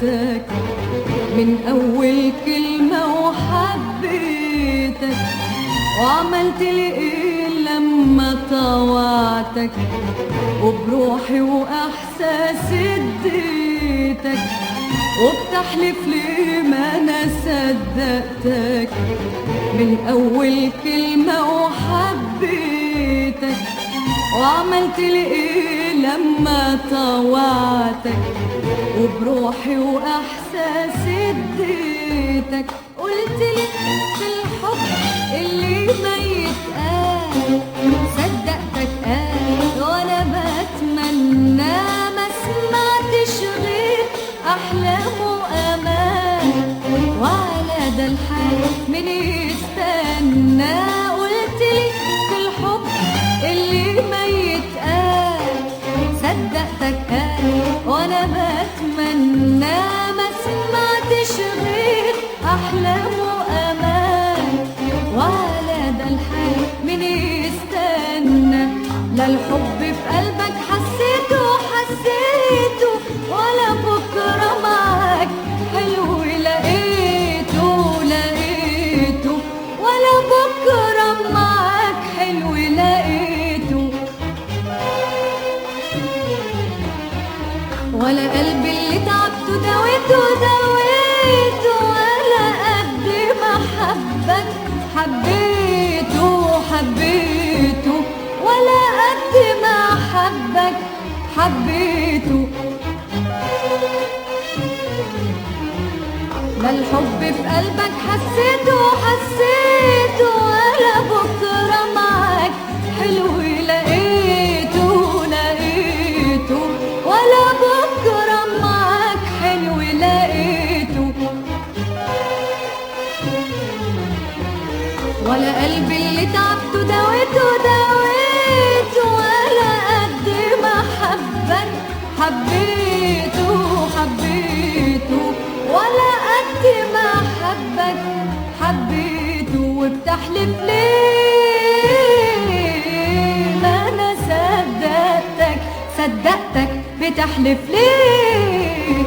صدقتك من أول كلمة وحبيتك، وعملت لي إيه لما طوعتك، وبروحي وإحساسي اديتك، وبتحلف ليه ما أنا صدقتك من أول كلمة وحبيتك، وعملت لي إيه لما طوعتك، وبروحي وإحساسي اديتك. قلت لي في الحب اللي ما يتقال صدقتك قال، وأنا بتمنى ما سمعتش غير أحلام وأمان، وعلى ده الحال من يستنى. قلت لي في الحب اللي ما يتقال صدقتك قال، وأنا بتمنى ما سمعتش غير أحلام وأمان، وعلى ده الحال من يستنى. لا الحب في قلبك حسيته حسيته، ولا بكرة معاك حلو لقيته لقيته، ولا بكرة معاك حلو لقيته، ولا قلبي اللي تعبته داويته داويته، ولا قد ما حبك حبيته حبيته، ولا قد ما حبك حبيته. لا الحب في قلبك حسيته حسيته، ولا بكرة معاك حلو لقيته لقيته، ولا بكرة معاك حلو لقيته، ولا قلبي اللي تعبته داويته داويته، ولا قد ما حبك حبيته حبيته، ولا قد ما حبك حبيته. وبتحلف ليه ما أنا صدقتك صدقتك، بتحلف ليه؟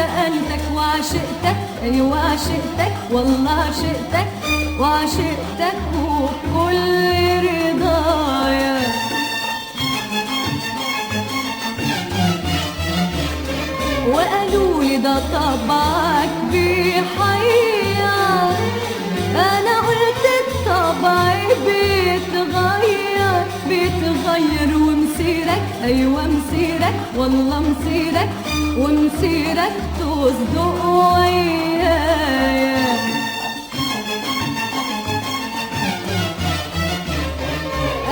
سألتك وعشقتك، أيوة عشقتك والله عشقتك وعشقتك وبكل رضايا. وقالوا لي ده طبعك بيحير، أنا قلت الطبع بيتغير بيتغير، ومسيرك أيوة مسيرك والله مسيرك ومسيرك تصدق ويايا.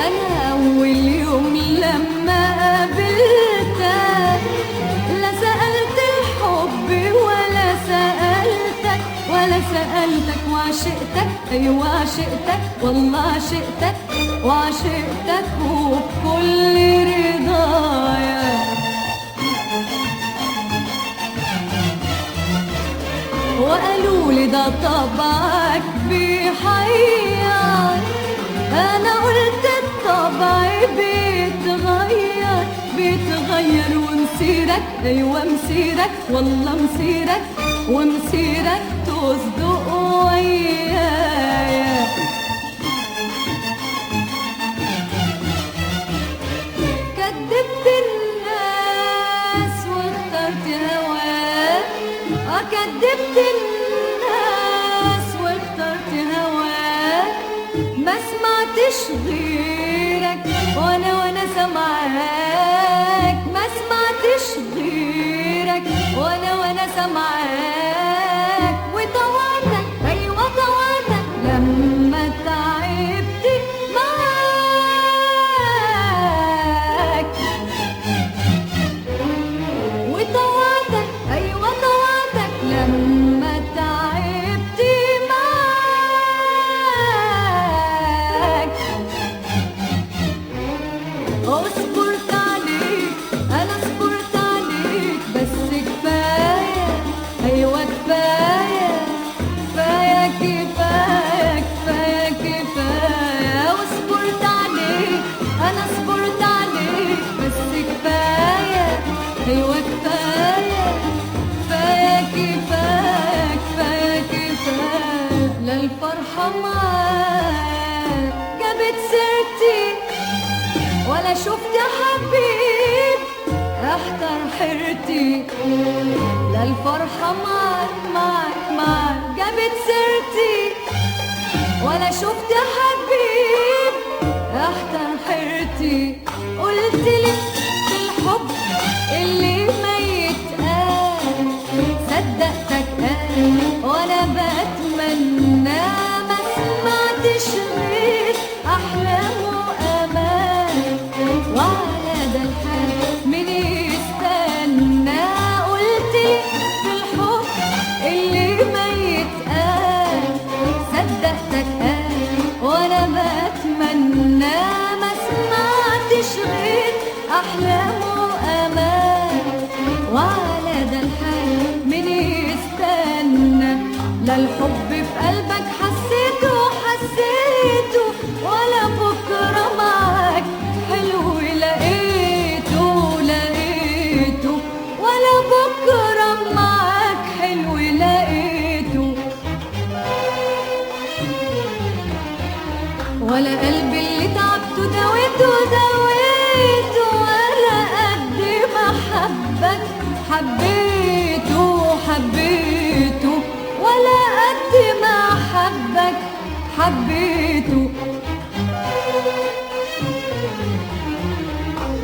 أنا أول يوم لما قابلتك لا سألت الحب ولا سألتك ولا سألتك، وعشقتك أيوة عشقتك والله عشقتك وعشقتك وبكل رضايا. وقالوا لي ده طبعك بيحير، أنا قلت الطبع بيتغير بيتغير، ومسيرك أيوة مسيرك والله مسيرك ومسيرك تصدق ويايا. كدبت الناس واخترت هواك، كدبت الناس واخترت هواك، ما سمعتش غيرك وانا سامعاك، ما سمعتش غيرك وانا سامعاك، وطوعتك ايوه طوعتك لما تعبت معاك، وطوعتك ايوه طوعتك لما تعبت معاك. اصبرت عليك انا صبرت عليك بس كفايه، ايوه كفايه كفايه كفايه كفايه كفايه، وصبرت عليك انا صبرت عليك بس كفايه، ايوه كفايه كفايه كفايه كفايه كفايه. لا الفرحه معاك جابت سيرتي ولا شفت حبيب احتر حيرتي، لا الفرحة معاك معاك معاك جابت سيرتي ولا شفت حبيب احتر حيرتي. قلت لي في الحب اللي ما يتقال صدقتك قال وانا بتمنى، ما سمعتش غير احلام وامال، وعلى ده الحال مين يستنى. قلت لي في الحب اللي ما يتقال صدقتك قال وانا بتمنى، ما سمعتش غير احلام وامال، وعلى ده الحال مين يستنى. لا الحب في قلبك حسيته حسيته، ولا بكره معاك حلو لقيته لقيته، ولا بكره معاك حلو لقيته، ولا قلبي اللي تعبته داويته داويته، ولا قد ما حبك حبيته حبيته، ولا قد ما حبك حبيته.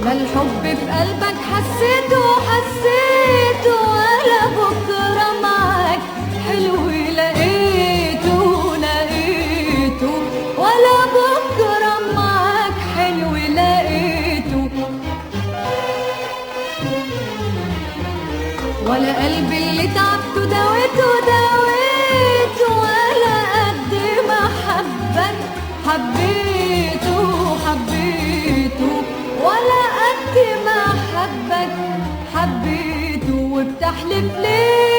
لا الحب في قلبك حسيته حسيته، ولا بكره معاك حلو لقيته لقيته، ولا بكره معاك حلو لقيته، ولا قلبي اللي تعبته داويته داويته، ولا قد ما حبك حبيته حبيته، ولا قد ما حبك حبيته. وبتحلف ليه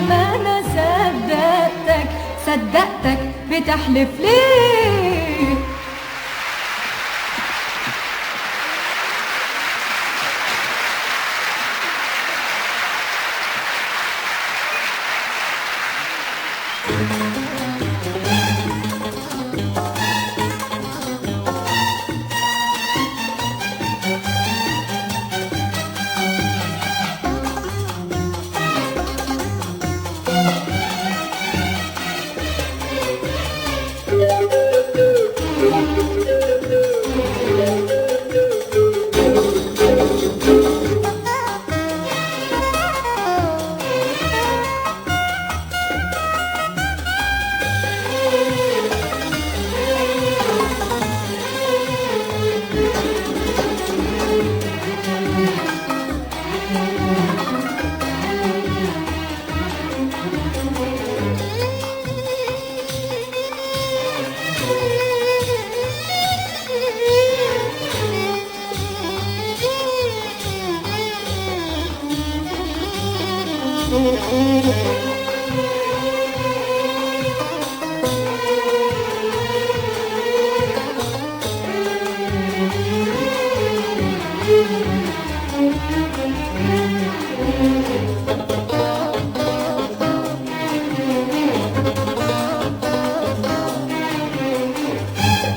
ما انا صدقتك صدقتك، بتحلف ليه؟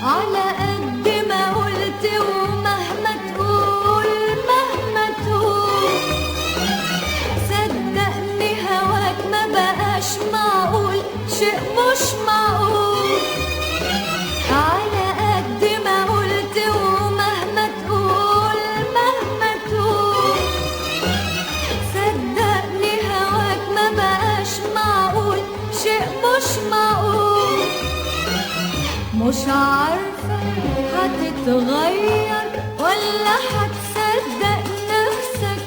على قد ما قلت ومهما تقول مهما تقول، صدقني هواك ما بقاش معقول، شيء مش معقول. على قد ما قلت ومهما تقول مهما تقول، صدقني هواك ما بقاش معقول، شيء مش معقول. مش عارفة هتتغير ولا هتصدق نفسك،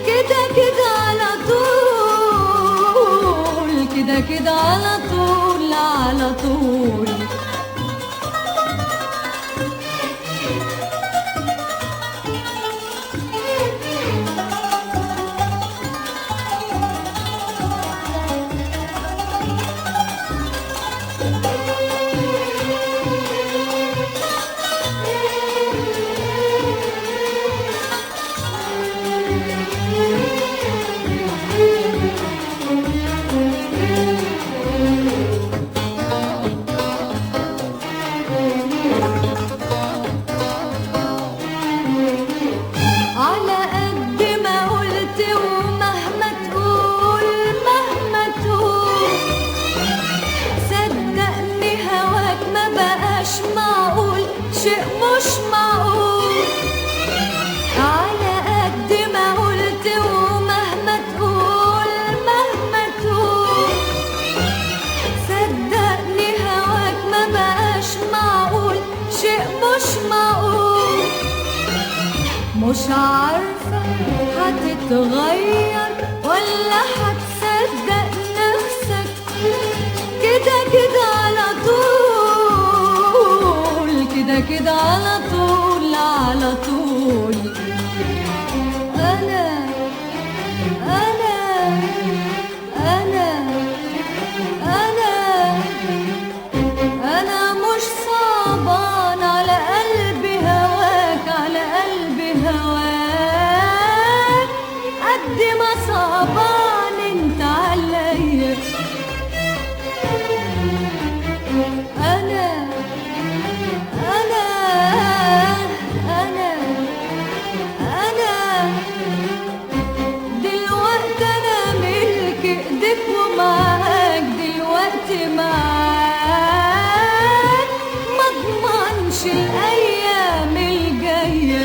كده كده على طول، كده كده على طول على طول. على قد ما قلت ومهما تقول مهما تقول، صدقني هواك ما بقاش معقول، شيء مش معقول. على قد ما قلت ومهما تقول مهما تقول، صدقني هواك ما بقاش معقول، شيء مش معقول. مش عارفة هتتغير ولا هتصدق نفسك، كده كده على طول، كده كده على طول على طول. أنا أنا أنا أنا أنا مش صعبان على قلبي هواك، على قلبي هواك قد ما صعبان انت عليا. أنا أنا أنا أنا دلوقتي أنا ملك إيديك ومعاك، دلوقتي معاك ما اضمنش الأيام الجاية.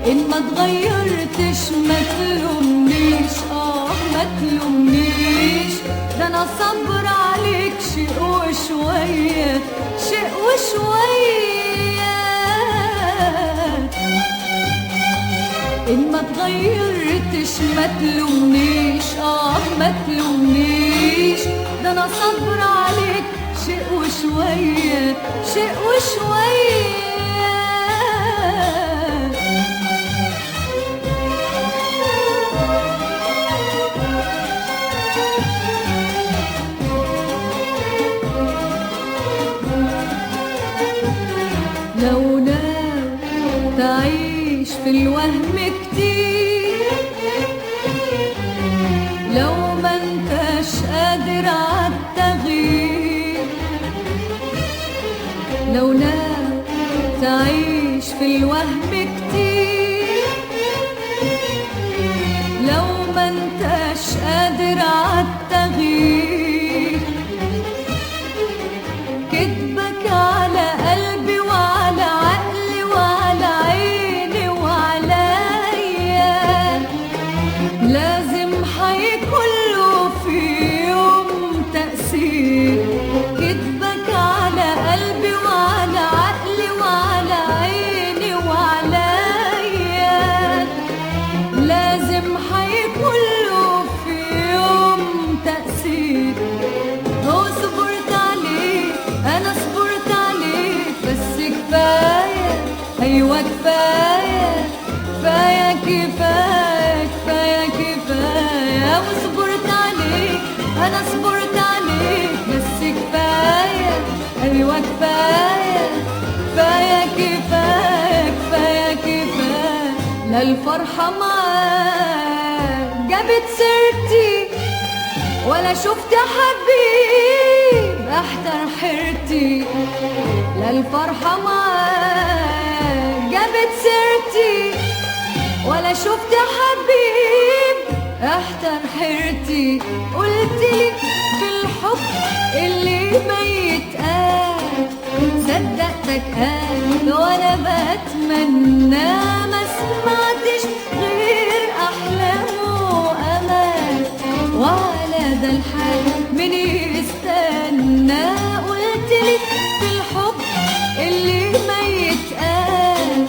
إن ما اتغيرتش ما تلومنيش، ما تلومنيش، ده أنا صبر عليك شيء وشوية، شيء وشوية. إن ما اتغيرتش ما تلومنيش، ما تلومنيش، ده أنا صبر عليك شيء وشوية، شيء وشوية. لو ناوي تعيش في الوهم كتير، لو ناوي تعيش في الوهم كتير، لو ما انتش قادر عالتغيير، كدبك على قلبي وعلى عقلي وعلى عيني وعليا لازم حيكون له في يوم تأثير. كدبك على قلبي وعلى عقلي وعلى عيني وعليا لازم حيكون له في يوم تأثير. هو صبرت عليك، أنا صبرت عليك، بس كفاية، أيوة كفاية، كفاية كفاية كفاية كفاية. وصبرت عليك، أنا صبرت عليك، بس كفاية، أيوة كفاية، كفاية كفاية كفاية كفاية. لا الفرحة معاك جابت سيرتي، ولا شفت حبيب احتر حيرتي. لا الفرحة معاك جابت سيرتي، ولا شفت حبيب احتر حيرتي. قلتلي في الحب اللي ما يتقال، صدقتك قال وانا بتمنى، ما سمعتش غير احلام وامال، وعلى ده الحال من يستنى. قلتلي في الحب اللي ما يتقال،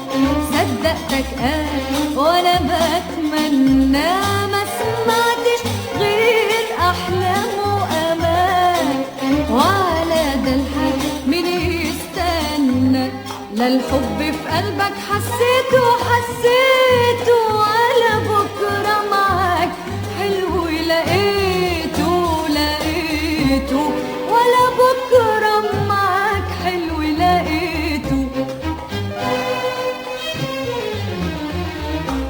صدقتك قال وانا بتمنى، ما سمعتش غير احلام وامال، وعلى ده الحال من يستنى. لا الحب في قلبك حسيته حسيته، ولا بكره معاك حلو لقيته لقيته، ولا بكره معاك حلو لقيته.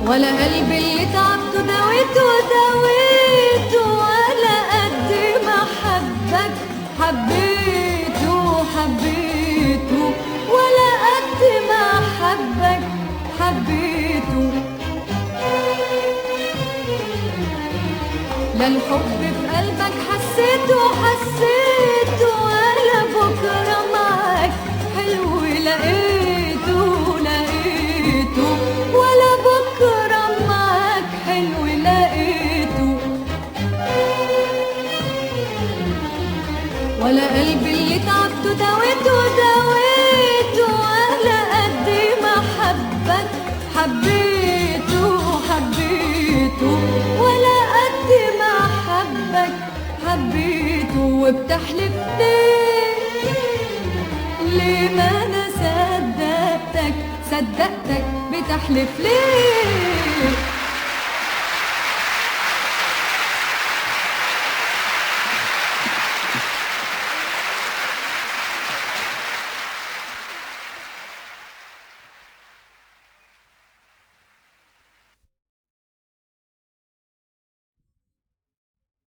ولا قلبي اللي تعبته داويته داويته، ولا قد ما حبك حبيته حبيته، ولا قد ما حبك حبيته. لا الحب في قلبك حسيته حسيته، ولا بكره معاك حلو لقيته لقيته، ولا بكره معاك حلو لقيته. ولا قلبي اللي تعبته داويته داويته، ولا قد ما حبك حبيته حبيته، ولا قد ما حبك حبيته. وبتحلف ليه ليه ما انا صدقتك صدقتك، بتحلف ليه؟